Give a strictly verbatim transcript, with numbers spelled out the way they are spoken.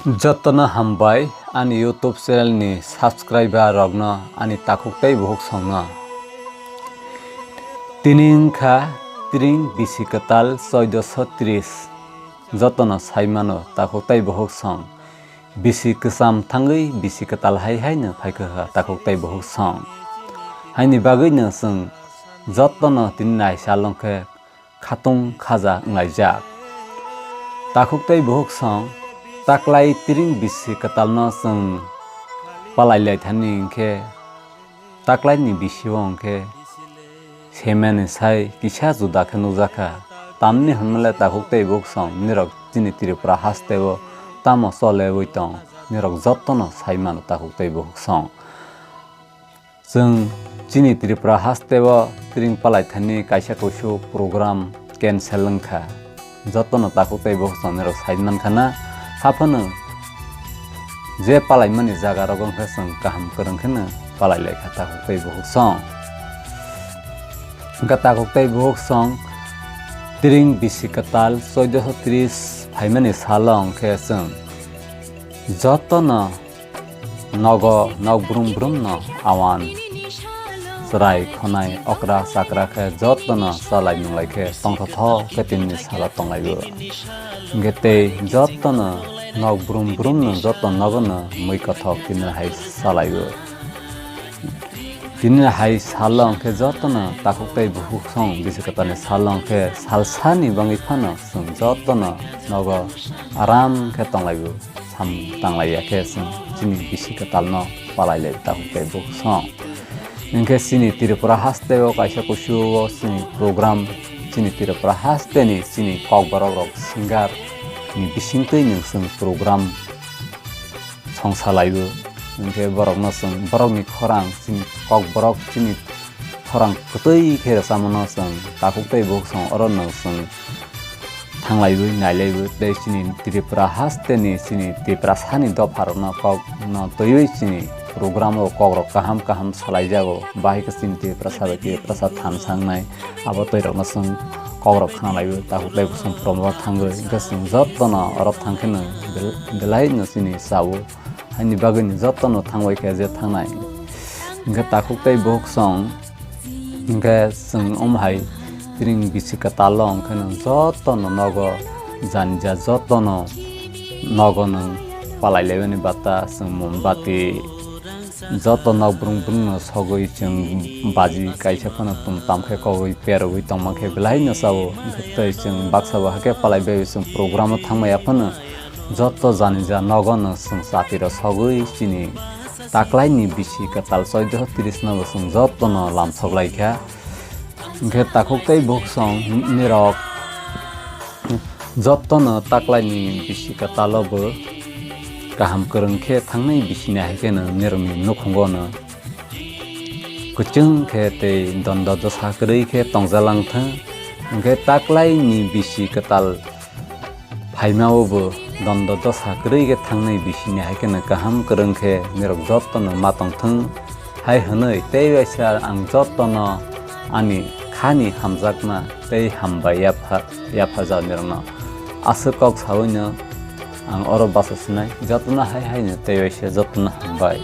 Jotono hambai ani YouTube channel ni subscriber rokno, ani takhuk tei bukhuk songno. Tini wngkha tring bisi kwtal choidoso tris. Jotono saimano takhuk tei bukhuk song. Bisi kwcham thangwi bisi kwtal hai haino phaikha takhuk tei bukhuk song. Haini bagwino chwng jotono tini nai salong khe khatung khaja wnglaijak. Takhuk tei bukhuk song taklai tring bisi kwtalno chwng palai lai thani hwnkhe taklaini bisio hwnkhe semani sai kisa juda khe nukjakha. Tamni hwnmale takhuk tei bukhuk song nirok chini Tripura hasteo tamo cholewi tong, nirok jotono sai mano takhuk tei bukhuk song. Chwng chini Tripura hasteo tring palai thani kaisa kusu program cancel wngkha. Jotono takhuk tei bukhuk song nirok sai mankha na, haphano je palaimani jaga rogo wngkha chwng kaham kwrwng kheno palai laikha takhuk tei bukhuk song. Wngkha takhuk tei bukhuk song tring bisi kwtal choidoso tris phaimani salo hwnkhe chwng jotono nogo nok brum brum no awan chwrai khonai okra chakra khe jotono chalai nunglai khe tongthotho khe tini salo tonglaio. Hwnkhe tei jotono nok brum brum no joto nogo no mui kothok tini hai chalaio. Tini hai salo hwnkhe jotono takhuk tei bukhuk song bisi kwtalni salo hwnkhe salsani bangwi phano chwng jotono nogo aram khe tonglaio. Sam tanglaiya khe chwng chini bisi kwtalno palai lai takhuk tei bukhuk song. Hwnkhe chini Tripura hasteo kaisa kusuo chini program, chini Tripura hasteni chini kokborok rok singer ni bisingtwi nwng chwng program songsa laio. Hwnkhe borokno chwng borokni khorang chini kokborok chini khorang kwtwi khe rwchapmano chwng takhuk tei bukhuk song oro nwng chwng thanglaiwi nailaiwi tei chini Tripura hasteni chini Tiprasani dopharokno kokno twiwi chini program o kokrok kaham kaham salaijago. Bahai khe chini Tiprasa bai Tiprasa thansa wngnai abo twi rokno chwng kokrok khna laiwi takhuk tei bukhuk song promo thangwi hwnkhe chwng jotono oro thangkheno bel-, belaino chini chao. Haini bagwino jotono thangbai khe je thangnai. Hwnkhe takhuk tei bukhuk song hwnkhe chwng omo hai tring bisi kwtal o hwnkhe nwng jotono nogo jani ja jotono nogo nwng palai laimani bata chwng mombati joto nok brung brung no sogwi chwng baji kaisa phano tum tam khe kogwi perogwi tongma khe belai no chao. Hwnkhe tei chwng baksa bo hakhe palai bai chwng program o thangmaya phano joto jani ja nogo no chwng chati rok sogwi chini taklai ni bisi kwtal choidoso tris no bo chwng joto no lamsok lai kha. Hwnkhe takhuk tei bukhuk song nirok jotono taklaini bisi kwtalo bo kaham kwrwng khe thangnai bisini hai kheno nirokni nukhungo no kwchwng khe tei dondo dosa kwrwi khe tongjalang thung. Hwnkhe taklaini bisi kwtal phaimao bo dondo dosa kwrwi khe thangnai bisini hai kheno kaham kwrwng khe nirok jotono ma tongthung hai hwnwi tei waisa ang jotono ani khani hamjakma tei hambai yapha, yapha jawnirokno aswk kok sawino ang oro basa sinai jotono hai haino tei waisa jotono hambai.